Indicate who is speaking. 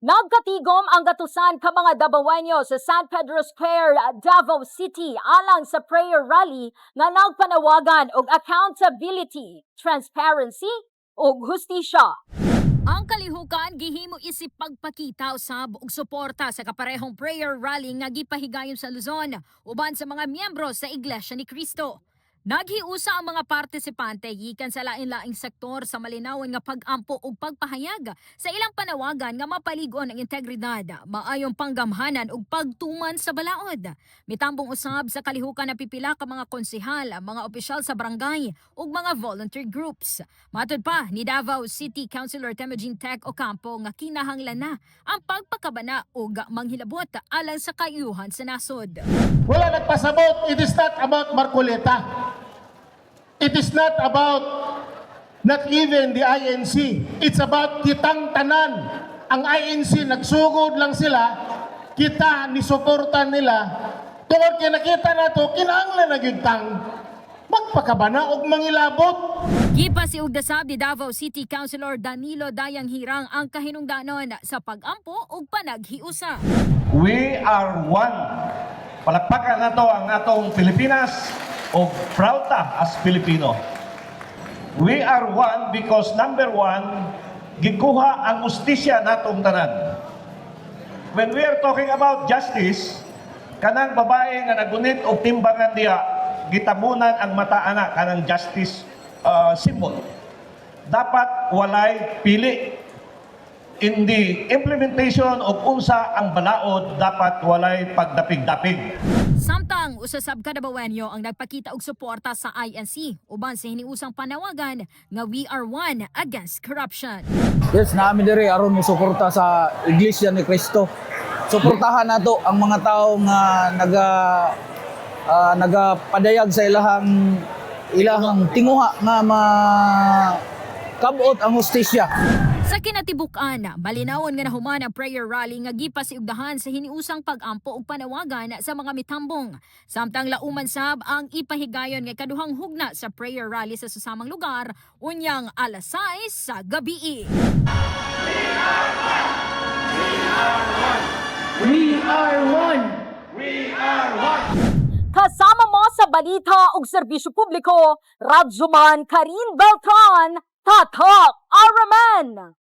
Speaker 1: Nagkatigom ang gatusan ka mga Dabawenyo sa San Pedro Square, Davao City alang sa prayer rally nga nagpanawagan og accountability, transparency ug hustisya. Ang kalihukan gihimo isip pagpakita usab og suporta sa kaparehong prayer rally nga gipahigayon sa Luzon uban sa mga miyembro sa Iglesia ni Cristo. Naghiusa ang mga partisipante gikan sa lain-laing sektor sa malinawon nga pag-ampo ug pagpahayag sa ilang panawagan nga mapaligon ang integridad, maayong panggamhanan ug pagtuman sa balaod. Mitambong usab sa kalihukan na pipila ka mga konsehal, mga opisyal sa barangay ug mga volunteer groups. Matod pa ni Davao City Councilor Temujin Tek Ocampo nga kinahanglan na ang pagpakabana ug manghilabot alang sa kaayuhan sa nasod.
Speaker 2: Wala nagpasabot, it is not about Marcoleta. It is not about not even the INC. It's about kitang tanan. Ang INC, nagsugod lang sila, kita ni suporta nila. Tungod kay nakita nato, kinahanglan na gyud tang magpakabana og mangilabot.
Speaker 1: Gipa si Ugdasab ni Davao City Councilor Danilo Dayang Hirang ang kahinungdanon sa pag-ampo ug panaghiusa.
Speaker 3: We are one. Palakpakan nato ang atong Pilipinas o proud ta as Filipino. We are one because, number one, gikuha ang ustisya natong tanan. When we are talking about justice, kanang babae nga nagunit og timbangan diha, gitabunan ang mata ana, kanang justice symbol. Dapat walay pili in the implementation of unsa ang balaod, dapat walay pagdapig-dapig.
Speaker 1: Samtang usa sab ka Dabawenyo ang nagpakita og suporta sa INC uban sa hiniusang panawagan nga "We are one against corruption."
Speaker 4: Yes, naa mi diri aron mo suporta sa Iglesia ni Cristo. Suportahan nato ang mga tao nga nagapadayag sa ilahang tinguha nga ma kabot ang hustisya.
Speaker 1: Sa kinatibuk-an, malinawon nga nahuman ang prayer rally nga gipasiugdahan sa hiniusang pag-ampo ug panawagan sa mga mitambong. Samtang lauman sab ang ipahigayon nga kaduhang hugna sa prayer rally sa susamang lugar unyang alas 6 sa gabi.
Speaker 5: We are one.
Speaker 1: Kasama mo sa balita ug serbisyo publiko, Radyoman Karin Beltran, Tatak Araman!